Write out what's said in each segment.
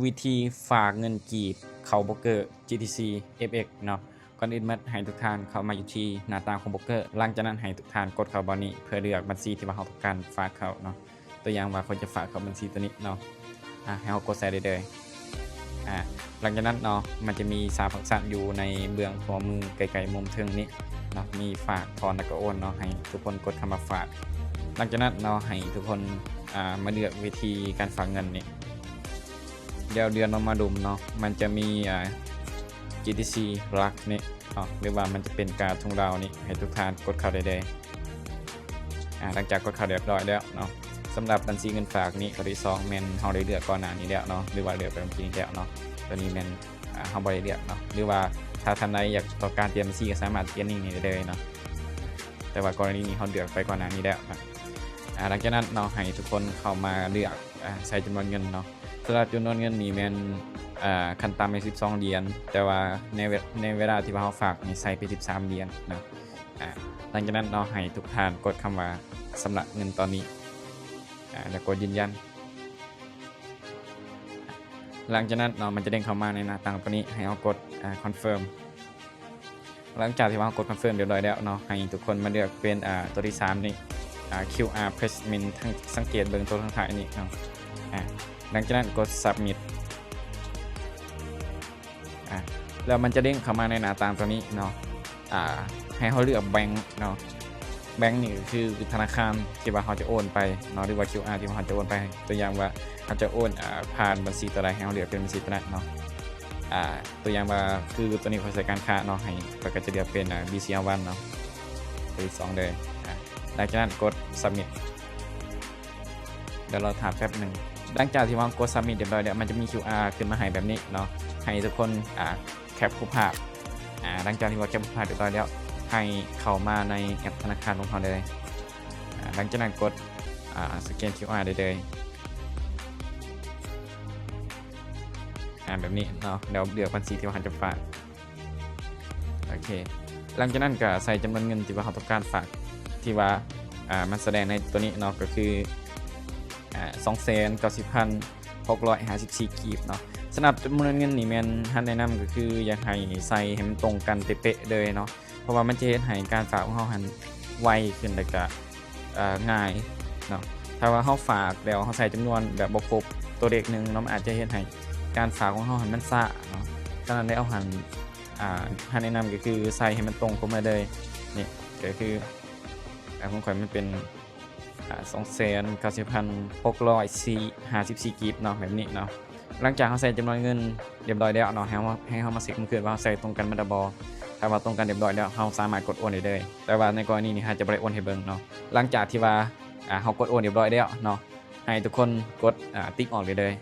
ວິທີຝາກເງິນກີບເຂົ້າໂບຣກເກີ ຈີທີຊີ ເອັຟເອັກ ເນາະ. ກ່ອນອື່ນໝົດໃຫ້ທຸກທ່ານເຂົ້າມາຢູ່ທີ່ໜ້າຕ່າງຂອງໂບຣກເກີ ຫຼັງຈາກນັ້ນໃຫ້ທຸກທ່ານກົດເຂົ້າບ່ອນນີ້ ເພື່ອເລືອກບັນຊີທີ່ວ່າເຮົາຕ້ອງການຝາກເຂົ້າເນາະ. ຕົວຢ່າງວ່າຂ້ອຍຈະຝາກເຂົ້າບັນຊີຕົວນີ້ເນາະ. ອາ ໃຫ້ເຮົາກົດໃສ່ໄດ້ເລີຍ. ອາ ຫຼັງຈາກນັ້ນເນາະ ມັນຈະມີສາມຟັງຊັນຢູ່ໃນເບື້ອງຂວາມືໃກ້ໆມຸມເທິງນີ້ເນາະ ມີຝາກ, ຖອນ ແລ້ວກໍໂອນເນາະ. ໃຫ້ທຸກຄົນກົດຄຳວ່າຝາກ. ຫຼັງຈາກນັ້ນເນາະ ໃຫ້ທຸກຄົນ ອາ ມາເລືອກວິທີການຝາກເງິນນີ້. ແລ້ວເລື່ອນລົງມາລຸ່ມເນາະ ມັນຈະມີ ອາ ຈີທີຊີ ລັກ ນີ້ເນາະ ຫຼືວ່າມັນຈະເປັນກາດທົ່ງດາວນີ້ ໃຫ້ທຸກທ່ານກົດເຂົ້າໄດ້ເລີຍ. ອາ ຫຼັງຈາກກົດເຂົ້າຮຽບຮ້ອຍແລ້ວເນາະ ສຳລັບບັນຊີເງິນຝາກນີ້ ຂໍ້ທີສອງແມ່ນເຮົາໄດ້ເລືອກກ່ອນໜ້ານີ້ແລ້ວເນາະ ຫຼືວ່າເລືອກໄປເມື່ອກີ້ນີ້ແລ້ວເນາະ. ຕົວນີ້ແມ່ນ ອາ ເຮົາບໍ່ໄດ້ເລືອກເນາະ ຫຼືວ່າຖ້າທ່ານໃດຢາກຕ້ອງການປ່ຽນບັນຊີ ກໍສາມາດປ່ຽນນີ້ໄດ້ເລີຍເນາະ ແຕ່ວ່າກໍລະນີນີ້ເຮົາເລືອກໄປກ່ອນໜ້ານີ້ແລ້ວເນາະ. ອາ ຫຼັງຈາກນັ້ນເນາະ ໃຫ້ທຸກຄົນເຂົ້າມາເລືອກ ອາ ໃສ່ຈຳນວນເງິນເນາະ. ສຳລັບຈຳນວນເງິນນີ້ແມ່ນ ອາ ຂັ້ນຕ່ຳແມ່ນສິບສອງຫຼຽນ ແຕ່ວ່າໃນເວ ໃນເວລາທີ່ວ່າເຮົາຝາກນີ້ໃສ່ໄປສິບສາມຫຼຽນເນາະ. ອາ ຫຼັງຈາກນັ້ນເນາະ ໃຫ້ທຸກທ່ານກົດຄຳວ່າຊຳລະເງິນຕອນນີ້ ອາ ແລ້ວກົດຢືນຢັນ. ຫຼັງຈາກນັ້ນເນາະ ມັນຈະເດ້ງເຂົ້າມາໃນໜ້າຕ່າງຕົວນີ້ ໃຫ້ເຮົາກົດ ອາ ຄອນເຟີມ. ຫຼັງຈາກທີ່ວ່າເຮົາກົດຄອນເຟີມຮຽບຮ້ອຍແລ້ວເນາະ ໃຫ້ທຸກຄົນມາເລືອກເປັນ ອາ ຕົວທີສາມນີ້ ອາ ຄິວອາ ເພລເຊເມັນ ທັງ ສັງເກດເບິ່ງຕົວທາງຊ້າຍນີ້ເນາະ. ອາ ຫຼັງຈາກນັ້ນກົດຊັບມິດ ອາ ແລ້ວມັນຈະເດ້ງເຂົ້າມາໃນໜ້າຕ່າງຕົວນີ້ເນາະ. ອາ ໃຫ້ເຮົາເລືອກແບງເນາະ ແບງນີ້ກໍຄືທະນາຄານທີ່ວ່າເຮົາຈະໂອນໄປເນາະ ຫຼືວ່າຄິວອາທີ່ວ່າເຮົາຈະໂອນໄປ. ຕົວຢ່າງວ່າເຮົາຈະໂອນ ອາ ຜ່ານບັນຊີຕົວໃດ ໃຫ້ເຮົາເລືອກເປັນບັນຊີຕົວນັ້ນເນາະ. ອາ ຕົວຢ່າງວ່າຄືຕົວນີ້ຂ້ອຍໃຊ້ການຄ້າເນາະ ໃຫ້ ຂ້ອຍກໍຈະເລືອກເປັນ ອາ ບີຊີອາ ວັນເນາະ ຕົວທີສອງເລີຍ. ອາ ຫຼັງຈາກນັ້ນກົດຊັບມິດ ດຽວລໍຖ້າແປັບໜຶ່ງ. ຫຼັງຈາກທີ່ວ່າເຮົາກົດຊັບມິດຮຽບຮ້ອຍແລ້ວ ມັນຈະມີຄິວອາຂຶ້ນມາໃຫ້ແບບນີ້ເນາະ ໃຫ້ທຸກຄົນ ອາ ແຄັບຮູບພາບ. ອາ ຫຼັງຈາກທີ່ວ່າແຄັບຮູບພາບຮຽບຮ້ອຍແລ້ວ ໃຫ້ເຂົ້າມາໃນແອັບທະນາຄານຂອງເຮົາເລີຍ. ອາ ຫຼັງຈາກນັ້ນກົດ ອາ ສະແກນຄິວອາໄດ້ເລີຍ ອາ ແບບນີ້ເນາະ ແລ້ວເລືອກບັນຊີທີ່ວ່າເຮົາຈະຝາກ. ໂອເຄ ຫຼັງຈາກນັ້ນກໍໃສ່ຈຳນວນເງິນທີ່ວ່າເຮົາຕ້ອງການຝາກ ທີ່ວ່າ ອາ ມັນສະແດງໃນຕົວນີ້ເນາະ ກໍຄື ອາ ສອງແສນເກົ້າສິບພັນຫົກຮ້ອຍຫ້າສິບສີ່ກີບເນາະ. ສຳລັບຈຳນວນເງິນນີ້ແມ່ນຮັກແນະນຳກໍຄືຢາກໃຫ້ໃສ່ໃຫ້ມັນຕົງກັນເປະໆເລີຍເນາະ ເພາະວ່າມັນຈະເຮັດໃຫ້ການຝາກຂອງເຮົາຫັ້ນໄວຂຶ້ນ ແລ້ວກະ ເອີ ງ່າຍເນາະ. ຖ້າວ່າເຮົາຝາກແລ້ວເຮົາໃສ່ຈຳນວນແບບບໍ່ຄົບຕົວເລກໜຶ່ງເນາະ ມັນອາດຈະເຮັດໃຫ້ການຝາກຂອງເຮົາຫັ້ນມັນຊ້າເນາະ. ສະນັ້ນແລ້ວຫັ້ນ ອາ ຮັກແນະນຳກໍຄືໃສ່ໃຫ້ມັນຕົງກັບເຮົາເລີຍ. ນີ້ກໍຄື ອາ ຂອງຂ້ອຍມັນເປັນ ອາ ສອງແສນເກົ້າສິບພັນຫົກຮ້ອຍຫ້າສິບສີ່ກີບເນາະ ແບບນີ້ເນາະ. ຫຼັງຈາກເຮົາໃສ່ຈຳນວນເງິນຮຽບຮ້ອຍແລ້ວເນາະ ໃຫ້ເຮົາ ໃຫ້ເຮົາມາເຊັກເບິ່ງຄືນວ່າເຮົາໃສ່ຕົງກັນໝົດແລ້ວບໍ່. ຖ້າວ່າຕົງກັນຮຽບຮ້ອຍແລ້ວ ເຮົາສາມາດກົດໂອນໄດ້ເລີຍ ແຕ່ວ່າໃນກໍລະນີນີ້ເຮົາຈະບໍ່ໄດ້ໂອນໃຫ້ເບິ່ງເນາະ. ຫຼັງຈາກທີ່ວ່າ ອາ ເຮົາກົດໂອນຮຽບຮ້ອຍແລ້ວເນາະ ໃຫ້ທຸກຄົນກົດ ອາ ຕິກອອກໄດ້ເລີຍ.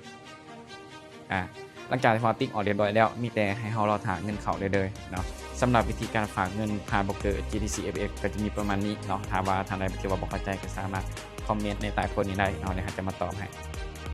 ອາ ຫຼັງຈາກທີ່ເຮົາຕິກອອກຮຽບຮ້ອຍແລ້ວ ມີແຕ່ໃຫ້ເຮົາລໍຖ້າເງິນເຂົ້າໄດ້ເລີຍເນາະ. ສຳລັບວິທີການຝາກເງິນຜ່ານໂບຣກເກີ ຈີທີຊີ ເອັຟເອັກ ກໍຈະມີປະມານນີ້ເນາະ. ຖ້າວ່າທ່ານໃດທີ່ວ່າບໍ່ເຂົ້າໃຈ ກໍສາມາດຄອມເມັນໃນໃຕ້ໂພສນີ້ໄດ້ເນາະ ແລ້ວເຮົາຈະມາຕອບໃຫ້.